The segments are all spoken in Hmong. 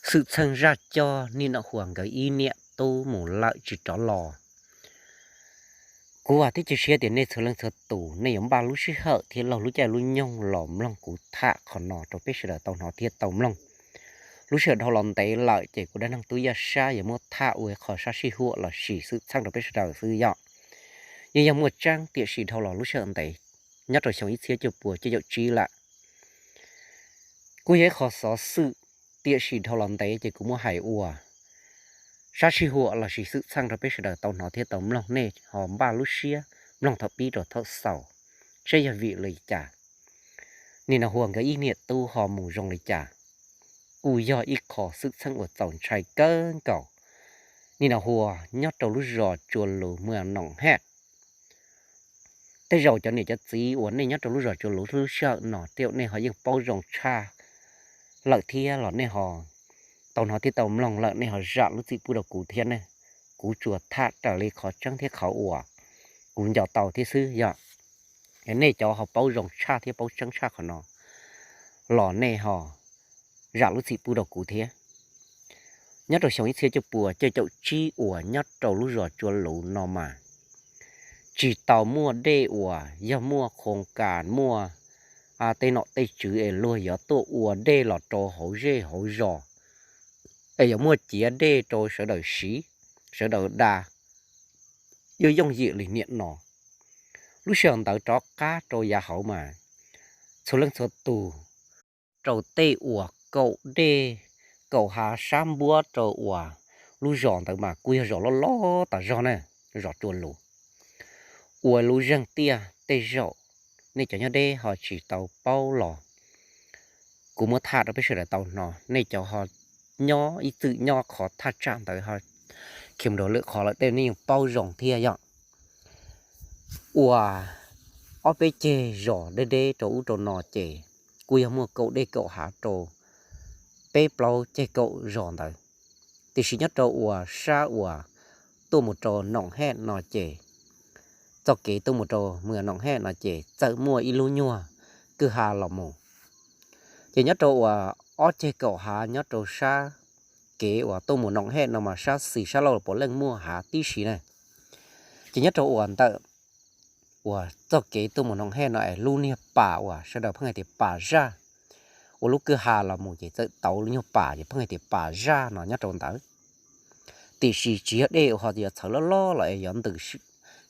Xwm txheej zaj coj Nim Nom Huas nkawd ib niam tub mus lawm tsis rov los. Kuv vam thiab cia siab tias nej txhua leej txhua tus nej yuav npaj lub sij hawm thiab laug lub caij lub nyoog los mloog kuv tham qhov no rau peb sawv daws tau hnov thiab tau mloog. Lub sij hawm dhau los ntev lawm ces kuv dab neeg Tub Yaj Sab yuav muab tham ua qho sab sij huam los sis xwm txheej rau peb sawv daws xwb yom. Yeej yog muaj tseeb tiam sis dhau los lub sij hawm ntev, nyob rau xyoo ib txhiab cuaj puas cuaj caum tsib lawm, kuj yog ib qho xov xwm, tiam sis dhau los ntev ces kuv muab hais ua sab sij huam los sis xwm txheej rau peb sawv daws tau hnov thiab tau mloog, nej ho npaj lub siab mloog thaum pib rau thaum xaus, saib yog vim li cas Nim Nom Huas nkawd ib niam tub ho mus zoo li cas. Kuj yog ib qho xwm txheej uas txaus ntshai kawg nkaus. Nim Nom Huas nyob rau lub zos Tsua Lus, moos Noom Hej. Tej zaum cov niam cov txiv uas nej nyob rau lub zos Tsua Lus lub sij hawm no tej zaum nej ho yeej paub zoo tshaj lawm thiab los nej ho tau hnov thiab tau mloog lawm nej ho zam lub txim pub rau kuv thiab ne. Kuv tsuas tham raws li qhov tseeb thiab qhov uas kuv nco tau thiab xwb yom. Nej cov ho paub zoo tshaj thiab paub tseeb tshaj qhov no los nej ho zam lub txim pub rau kuv thiab. Nyob rau xyoo ib txhiab cuaj puas cuaj caum tsib uas nyob rau lub zos Tsua Lus no mas tsis tau muaj dej uas yog muaj khoos kas muaj tej nom tej tswv es luag yuav tuaj ua dej los rau hauv zej hauv zos es yuav muaj ciav dej rau sawv daws siv, sawv daws da. Yuav yooj yim li niam no. Lub sij hawm ntawd rov qab rau yav hauv mas txhua leej txhua tus rau tej uas kaum dej kaum hav sab npuab rau uas lub zos ntawd mas kuj yog zos loj loj tas zog na, zos Tsua Lus. Ua lub zeeg tiaj tej zaum nej cov nyob deb ho tsis tau paub los kuv muab tham rau peb sawv daws tau hnov, nej cov ho nyob ib txwm nyob qhov thaj tsam ntawd ho khiav mus rau lwm qhov lawm tej nej yeej paub zoo thiab yom. Ua ob peb ceg zos deb deb rau ub rau no ces kuj yog muaj kaum dej kaum hav rau peb plaub ceg kaum zos ntawd. Tiam sis nyob rau uas sab uas tuaj mus rau Noom Hej no ces, txoj kev tuaj mus rau moos Noom Hej no ces txawm muaj ib lub nyuag kwj ha los mus. Ces nyob rau uas ob ceg kaum hav nyob rau sab kev uas tuaj mus Noom Hej no mas sab xis sab laug los puav leej muaj hav tib si na. Ces nyob rau uas ntawm uas txoj kev tuaj mus Noom Hej no es lub niag pas uas sawv daws pheej hais tias pas zaj, ua lub kwj ha los mus ces txawm tau lub nyuag pas ces pheej hais tias pas zaj no nyob rau ntawd. Tiam sis tsis yog dej uas ho yuav txhawv loj loj los es yuav ntws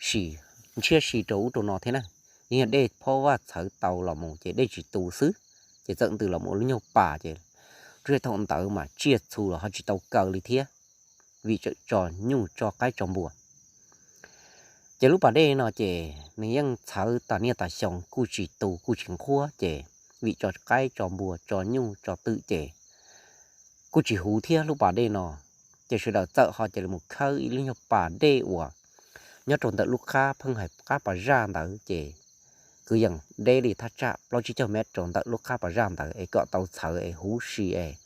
sim ntshiab si rau ub rau no thiab na. Yeej yog dej phob vaj txhawv tau los mus ces dej tsis tu xwb, ces txawm ntws los mus ua lub nyuag pas ces lub sij thaum ntawd mas tsiaj txhu los ho tsis tau kaw li thiab, vim tseem tso nyuj tso qaib tso npua. Ces lub pas dej no ces nws yeej txhawv tas niaj tas xyoo kuj tsis tu kuj tsis nqhuab ces vim tso qaib tso npua tso nyuj tso twm ces kuj tsis huv thiab lub pas dej no. Ces sawv daws txawm ho cia li mus khawb ib lub nyuag pas dej uas nyob rau ntawm lub qab pheej hais qab pas zaj ntawd ces kwv yees deb li thaj tsam plaub tsib caug mev rau ntawm lub qab pas zaj ntawd es kom tau txhawv es huv si es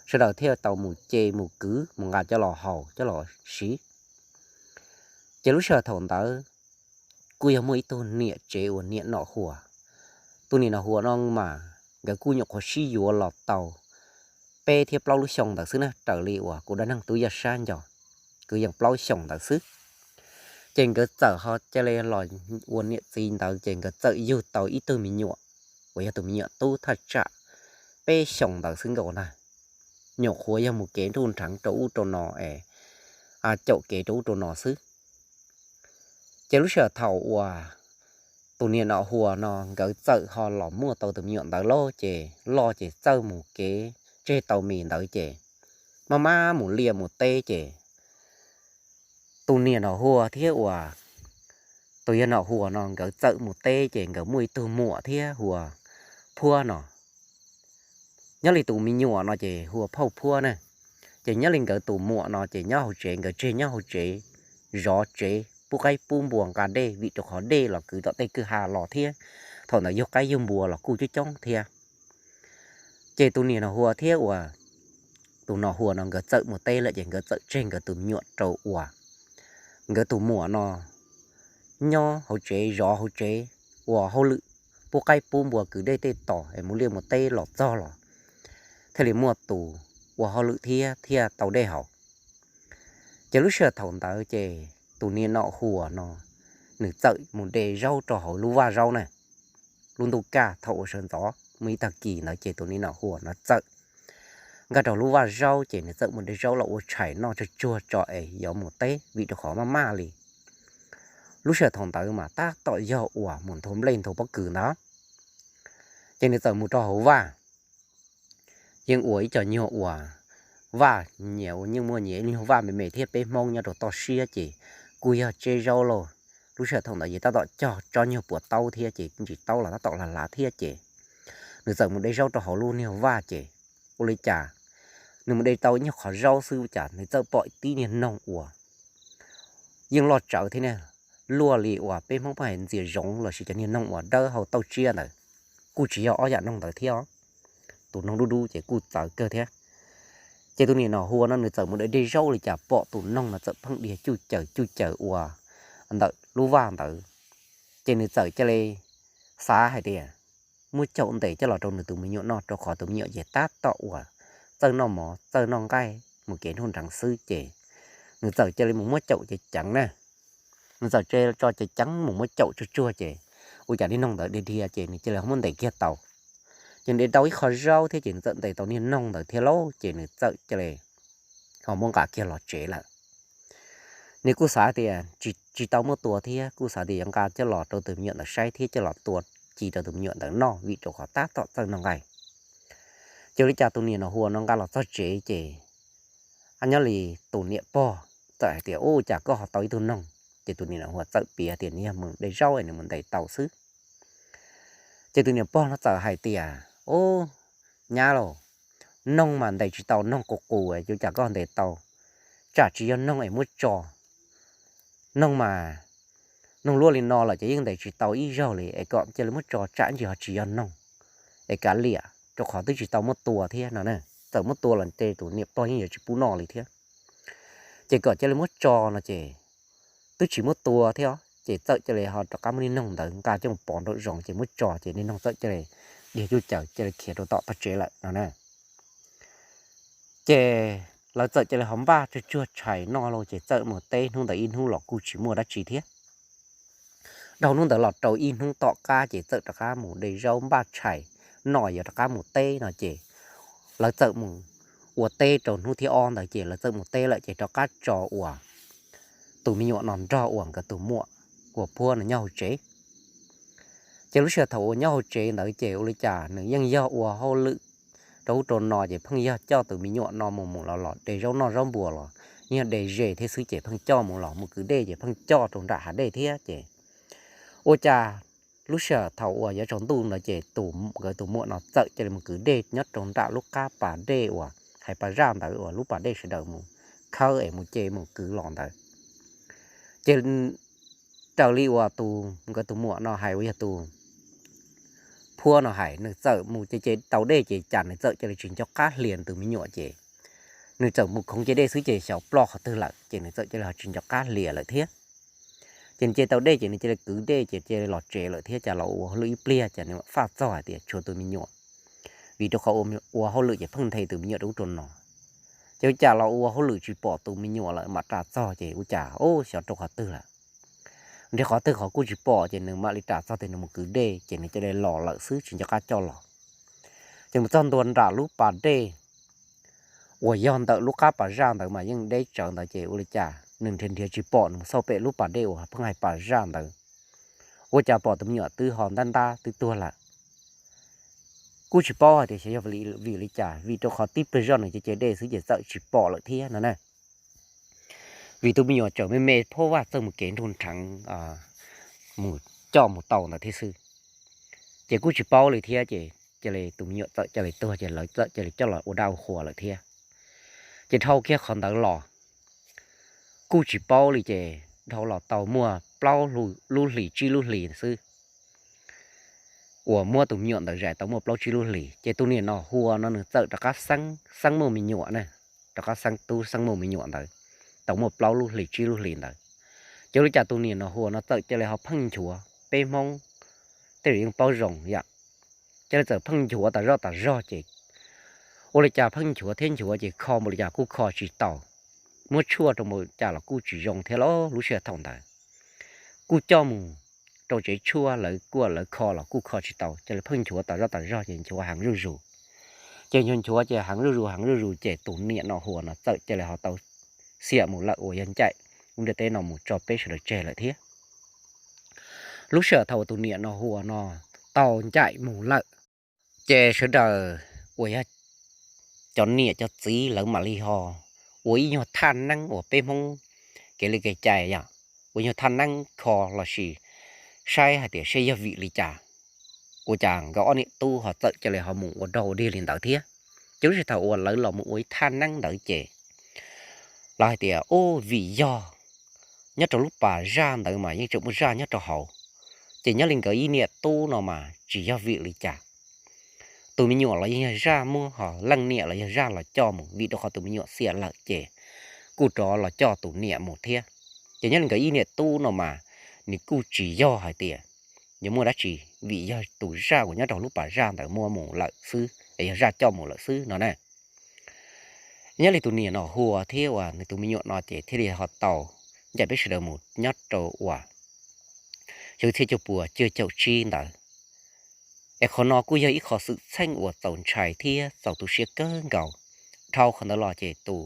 sawv daws thiaj tau mus ce mus kwv mus nqa coj los haus coj los siv. Ces lub sij hawm thaum ntawd kuj yog muaj ib tug niam tsev uas niam Nom Huas. Tus niam Nom Huas no mas nkawd kuj nyuam qhuav sib yuav los tau peb thiab plaub lub xyoo ntawd xwb na, raws li uas kuv dab neeg Tub Yaj Sab nco, kwv yees plaub xyoos ntawd xwb. Ces nkawd txawm ho cia li los ua niam txiv ntawd ces nkawd txawm yug tau ib tug me nyuam uas yog tus me nyuam tub thaj tsam peb xyoos ntawd xwb nkaus na. Nyuam qhuav yog mus kev nruj nrheev rau ub rau no es caum kev rau ub rau no xwb. Ces lub sij hawm thaum uas tus niam Nom Huas no nkawd txawm ho los muaj tau tus me nyuam ntawd lauj ces loj ces txawj mus kev tseg tau mis ntawd ces maj maj mus liaj mus teb ces tus niam Nom Huas thiab uas tus yawg Nom Huas no nkawd txawm mus teb ces nkawd muaj ib tug muam thiab hu ua Phuab no. Nyob li tus me nyuam no ces hu ua Phauj Phuab na. Ces nyob li nkawd tus muam no ces nyob hauv tsev, nkawd tseg nyob hauv tsev, zov tsev, pub qaib pub npua nqa dej vim rau qhov dej los kwv tom tej kwj ha los thiab thaum ntawd yug qaib yug npua los kuj coob coob thiab. Ces tus niam Nom Huas thiab uas tus Nom Huas no nkawd txawm mus teb lawm ces nkawd txawm tseg nkawd tus me nyuam rau uas nkawd tus muam no nyob hauv tsev zov hauv tsev ua hauj lwm pub qaib pub npua kwv dej tej tos es mus liaj mus teb los txog los thiaj li muaj tus ua hauj lwm thiab thiaj tau dej haus. Ces lub sij hawm thaum ntawd ces tus niam nom Huas no nws txawm mus de zaub rau hauv lub vaj zaub na. Lub ntuj kaj thaum uas sawv ntxov muaj ib tag kis ntawd ces tus niam nom Huas no txawm nkag rau lub vaj zaub ces nws txawm mus de zaub los ua tshais noj tsuag tsuag tso es yuav mus teb vim rau qhov maj maj li. Lub sij hawm thaum ntawd mas tab tom yog uas mus nthua nplej nthua pob kws ntawd. Ces nws txawm mus rau hauv vaj, yeej ua ib co nyuag uas vaj nyias ua, yeej muaj nyias ib nyuag vaj me me thiab. Peb Hmoob nyob rau toj siab ces kuj yog tseb zaub lauj. Lub sij hawm thaum ntawd ces tab tom cog tsob nyuag puas taub thiab ces ntsis taub los tab tom hlav hlav thiab ces nws txawm mus de zaub rau hauv lub niag vaj ces ua li cas nws mus de tau ib nyuag qhov zaub xwb ua cas nws txawm pom tib niag noog uas yeej loj tsawv thiab ne, luaj li uas peb Hmoob pheej hais ntxias zoov lossis cov niag noog uas dawb hau tauj tsiab ntawd, kuj tsis yog ob yam noog ntawd thiab. Tus noog dub dub ces kuj txawv kawg thiab. Ces tus niam nom Huas no nws txawm mus de de zaub li cas pom tus noog no txawm pheej dhia cuj caws cuj caws ua ntawm lub vaj ntawd. Ces nws txawm cia li xav hais tias muab caum ntes coj los rau nws tus me nyuam noj rau qhov tus me nyuam ces tab tom uas txawj noj mov txawj noj nqaij mus kev nruj nreev xwb ces nws txawm cia li mus muab caum ceev ceev na. Nws txawm tso ceev ceev mus muab caum tsuag tsuag ces ua cas niag noog ntawd dhia dhia ces nws cia li ho muab ntes kiag tau. Ces nws de tau ib qho zaub thiab ces nws txawm ntes tau niag noog ntawd thiab lauj ces nws txawm cia li ho muab nqa kiag los tsev lawm. Nws kuj xav tias tsis tau muaj tua thiab kuj xav tias yuav nqa coj los rau tus me nyuam ntawd saib thiab coj los tua ci rau tus me nyuam ntawd noj vim rau qhov tab tom txawj noj nqaij. Ces ua li cas tus niam nom Huas no nqa los txog tsev ces nyob li tus niam pog txawm hais tias, Ub, cas koj ho tau ib tug noog? Ces tus niam nom Huas txawm piav tias nws yog mus de zaub es nws mus ntes tau xwb. Ces tus niam pog no txawm hais tias, Ub, nyab lauj, noog mas ntes tsis tau, noog qus qus es cas koj ntes tau? Tsam tsis yog noog es muab tso. Noog mas, noog luaj li no lawm ces yeej ntes tsis tau ib zaug li es kom cia li muab tso tsam ntsis ho tsis yog noog es kav liam rau qhov twb tsis tau muab tua thiab no na. Txawm muab tua los ces tus niam pog yeej yuav tsis pub noj li thiab. Ces kom cia li muab tso no ces twb tsis muab tua thiab ces txawm cia li ho rov qab muab niag noog ntawd nqa coj mus pov nraum zoov ces muab tso ces niag noog txawm cia li dhia cuj caws cia li khiav rau tom tog tsev lawm no na. Ces lawv txawm cia li ho npaj tsuag tsuag tshais noj lauj ces txawm mus teb hnub ntawd ib hnub los kuj tsis muaj dab tsi thiab. Dhau hnub ntawd los rau ib hnub tom qab ces txawm rov qab mus de zaub npaj tshais noj yuav rov qab mus teb no ces lawv txawm mus ua teb rau hnub thib ob ntawd ces lawv txawm mus teb lawm ces rov qab tso uas tus me nyuam no nrog uas nkawd tus muam uas Phuab no nyob hauv tsev. Ces lub sij hawm thaum uas nyob hauv tsev ntawd ces ua li cas nws yeej yog ua hauj lwm rau ub rau no ces pheej yog coj tus me nyuam no mus mus los los de zaub noj zaub npua los yeej yog de ze thiab xwb ces pheej coj mus los mus kwv dej ces pheej coj rau nram hav dej thiab ces ua cas lub sij hawm thaum uas yuav tsaus ntuj ntawd ces tus nkawd tus muam no txawm cia li mus kwv dej nyob rau nram lub qab pas dej uas hais pas zaj ntawd uas lub pas dej sawv daws mus khawb es mus ce mus kwv los ntawd. Ces raws li uas tus nkawd tus muam no hais uas yog tus Phuab no hais nws txawm mus ce ce tau dej ces cas nws txawm cia li tsis nco qab hlias tus me nyuam ces nws txawm mus khoov ce dej xwb ces xyov ploj qhov twg lawm ces nws txawm cia li ho tsis nco qab hlias lawm thiab. Ces nws ce tau dej ces nws cia li kwv dej ces cia li los tsev lawm thiab cas los ua hauj lwm ib pliag cas nws mam faj txog hais tias tshuav tus me nyuam. Vim rau qhov ua hauj lwm ces pheej nthe tus me nyuam rau ub rau no. Ces ua cas los ua hauj lwm tsis pom tus me nyuam lawm mam ras txog ces ua cas ub xyov rau qhov twg lawm. Nrhiav qhov twg qhov kuj tsis pom ces nws mam li ras txog tias nws mus kwv dej ces nws cia li los lawm xwb tsis nco qab coj los. Ces mus txog ntua nram lub pas dej uas yog ntawm lub qab pas zaj ntawd mas yeej deb tsawv ntawd ces ua li cas nws nrhiav nrhiav tsis pom, nws mus xauj pem lub pas dej uas pheej hais pas zaj ntawd ua cas pom tus me nyuam twb ho ntab ntab twb tuag lawm. Kuj tsis paub hais tias xyov yog vim li cas vim rau qhov tib pliag zoj nws ce ce dej xwb ces txawm tsis pom lawm thiab no na. Vim tus me nyuam tseem me me phob vaj txawj mus kev nruj nrheev mus coj mus tau ntawd thiab xwb. Ces kuj tsis paub li thiab ces cia li tus me nyuam txawm cia li tuag ces lawv txawm cia li coj los ua dab ua qhuas lawm thiab. Ces dhau kiag qhov ntawd los kuj tsis paub li ces dhau los tau muaj plaub lub hlis tsib lub hlis xwb uas muab tus me nyuam ntawd zais tau muaj plaub tsib lub hlis ces tus niam nom Huas no nws txawm rov qab xeeb xeeb muaj me nyuam na, rov qab xeeb tub xeeb muaj me nyuam ntawd tau muaj plaub lub hlis tsib lub hlis ntawd. Ces ua li cas tus niam nom Huas no txawm cia li ho pheej nchuav, peb Hmoob tej zaum yeej paub zoo yam, cia li txawm pheej nchuav tas zoj tas zog ces Ua li cas pheej nchuav thiab nchuav ces kho npaum li cas kuj kho tsis tau, muab tshuaj rau npaum li cas los kuj tsis zoo thiab lauj. Lub sij hawm thaum ntawd kuj coj mus rau tsev tshuaj, lawv kuaj lawv kho los kuj kho tsis tau, cia li pheej nchuav tas zoj tas zog ces nchuav heev zuj zus. Ces nchuav nchuav ces heev zuj zus heev zuj zus ces tus niam Nom Huas no txawm cia li ho tau xiam mus lawm uas yog ncaim lub ntiaj teb no mus tso peb sawv daws tseg lawm thiab. Lub sij hawm thaum uas tus niam Nom Huas no tau ncaim mus lawm, ces sawv daws uas yog cov niam cov txiv lawv mam li ho ua ib nyuag thaj neeb uas peb Hmoob kev li kev cai yom, ua nyuag thaj neeb kho lossis saib hais tias seb yog vim li cas ua cas nkawd ob niam tub ho txawm cia li ho mus ua dog ua dig li ntawd thiab. Ces lub sij hawm thaum uas lawv los mus ua ib thaj neeb ntawd ces lawv hais tias, u, vim yog nyob rau lub pas zaj ntawd mas yeej tseem muaj zaj nyob rau hauv, ces nyob li nkawd ib niam tub no mas tsis yog vim li cas. Tus me nyuam los yeej yog zaj muab ho leej niam los yog zaj los coj mus, vim rau qhov tus me nyuam xiam lawm ces kuj rov los coj tus niam mus thiab. Ces nyob li nkawd ib niam tub no mas nws kuj tsis yog hais tias yuav muaj dab tsi, vim yog tus zaj uas nyob rau lub pas zaj ntawd muab mus lawm xwb es yog zaj coj mus lawm xwb no na. Nyob li tus niam Nom Huas thiab uas nws tus me nyuam no ces thiaj li ho tau ncaim peb sawv daws mus nyob rau uas xyoo txhiab cuaj puas cuaj caum tsib ntawd. Es qhov no kuj yog ib qho xwm txheej uas txaus ntshai thiab txaus tu siab kawg nkaus. Dhau qhov ntawd los ces tus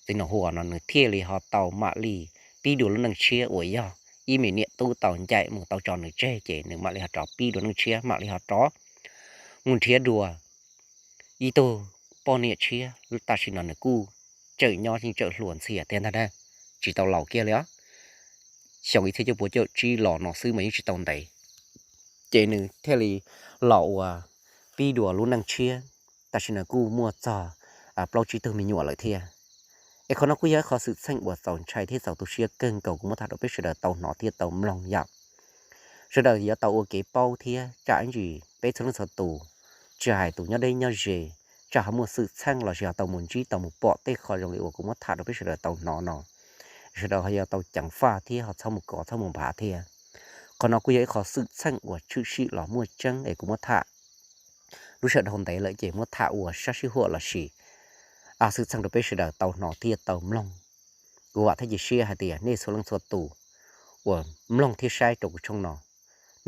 txiv Nom Huas no nws thiaj li ho tau mam li pib dua lub neej tshiab uas yog ib me niam tub tau ncaim mus tau tso nws tseg ces nws mam li ho rov pib dua neej tshiab, mam li ho rov mus nrhiav dua ib tug poj niam tshiab. Tam sim no nws kuj tseem nyob yeej tseem hluas ntxhias thiab ntag na, tsis tau laus kiag li os. Xyoo ib txhiab cuaj puas cuaj caum tsib los no xwb mas yeej tsis tau ntev, ces nws thiaj li los ua pib dua lub neej tshiab. Tam sim no kuj muaj txog plaub tsib tug me nyuam lawm thiab. Es qhov no kuj yog ib qho xwm txheej uas txaus ntshai thiab txaus tu siab kawg nkaus kuv muab tham rau peb sawv daws tau hnov thiab tau mloog yom. Sawv daws yuav tau ua kev paub thiab tsam ib ntsis peb txhua leej txhua tus, tsis hais tus nyob deb nyob ze, tsam ho muaj xwm txheej lossis ho tau mus ntsib tau mus pom tej qho zoo li uas kuv muab tham rau peb sawv daws tau hnov no, sawv daws ho yuav tau ceev faj thiab ho txhob mus kov txhob mus nphav thiab. Qhov no kuj yog ib qho xwm txheej uas tshwm sim los muaj tseeb es kuv muab tham lub sij hawm dhau ntev lawm ces muab tham ua sab sib huam lossis xwm txheej rau peb sawv daws tau hnov thiab tau mloog. Kuv vam thiab cia siab hais tias nej txhua leej txhua tus uas mloog thiab saib rau kuv tshooj no,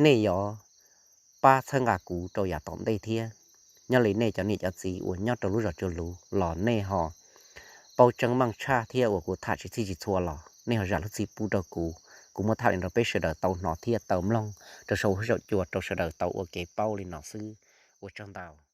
nej yuav pab txhawb nqa kuv rau yav tom ntej thiab. Nyob li nej cov niam cov txiv uas nyob rau lub zos Tsua Luv los nej ho paub tseeb meej tshaj thiab uas kuv tham tsis txhij tsis txhua los nej ho zam lub txim pub rau kuv, kuv muab tham li rau peb sawv daws tau hnov thiab tau mloog rau saum huab saum cua rau sawv daws tau ua kev paub li no xwb. Ua tsaug ntau.